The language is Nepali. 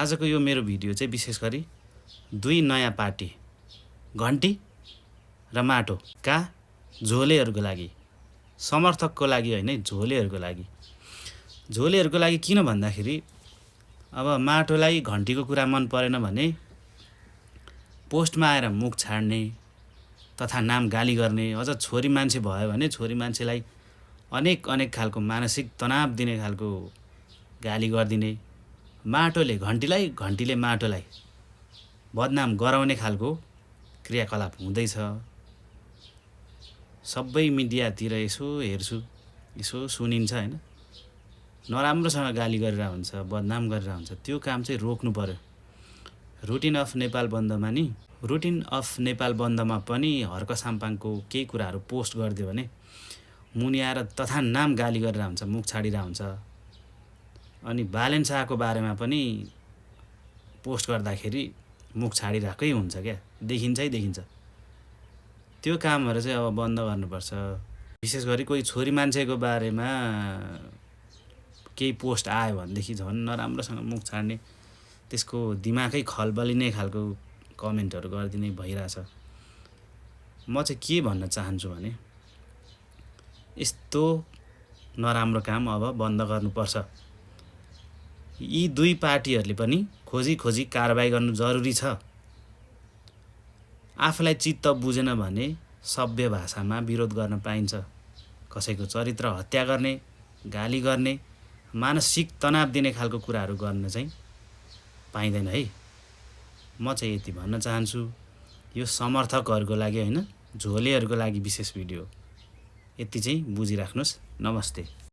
आजको यो मेरो भिडियो चाहिँ विशेष गरी दुई नयाँ पार्टी घन्टी र माटोका झोलेहरूको लागि, समर्थकको लागि होइन, झोलेहरूको लागि किन भन्दाखेरि अब माटोलाई घन्टीको कुरा मन परेन भने पोस्टमा आएर मुख छाड्ने तथा नाम गाली गर्ने, अझ छोरी मान्छे भयो भने छोरी मान्छेलाई अनेक खालको मानसिक तनाव दिने खालको गाली गरिदिने, माटोले घन्टीलाई, घन्टीले माटोलाई बदनाम गराउने खालको क्रियाकलाप हुँदैछ। सबै मिडियातिर यसो हेर्छु, यसो सुनिन्छ होइन, नराम्रोसँग गाली गरेर हुन्छ, बदनाम गरेर हुन्छ। त्यो काम चाहिँ रोक्नु पर्यो। रुटिन अफ नेपाल बन्दमा पनि हर्क साम्पाङको केही कुराहरू पोस्ट गरिदियो भने मुनि आएर तथा नाम गाली गरेर हुन्छ, मुख छाडिरहेको हुन्छ। अनि बालेन शाहको बारेमा पनि पोस्ट गर्दाखेरि मुख छाडिरहेकै हुन्छ, क्या देखिन्छ। त्यो कामहरू चाहिँ अब बन्द गर्नुपर्छ। विशेष गरी कोही छोरी मान्छेको बारेमा केही पोस्ट आयो भनेदेखि झन् नराम्रोसँग मुख छाड्ने, त्यसको दिमागै खलबलिने खालको कमेन्टहरू गरिदिने भइरहेछ। म चाहिँ के भन्न चाहन्छु भने यस्तो नराम्रो काम अब बन्द गर्नुपर्छ। यी दुई पार्टीहरूले पनि खोजी कारबाही गर्नु जरुरी छ। आफूलाई चित्त बुझेन भने सभ्य भाषामा विरोध गर्न पाइन्छ। कसैको चरित्र हत्या गर्ने, गाली गर्ने, मानसिक तनाव दिने खालको कुराहरू गर्न चाहिँ पाइँदैन है। म चाहिँ यति भन्न चाहन्छु। यो समर्थकहरूको लागि होइन, झोलेहरूको लागि विशेष भिडियो। यति चाहिँ बुझिराख्नुहोस्। नमस्ते।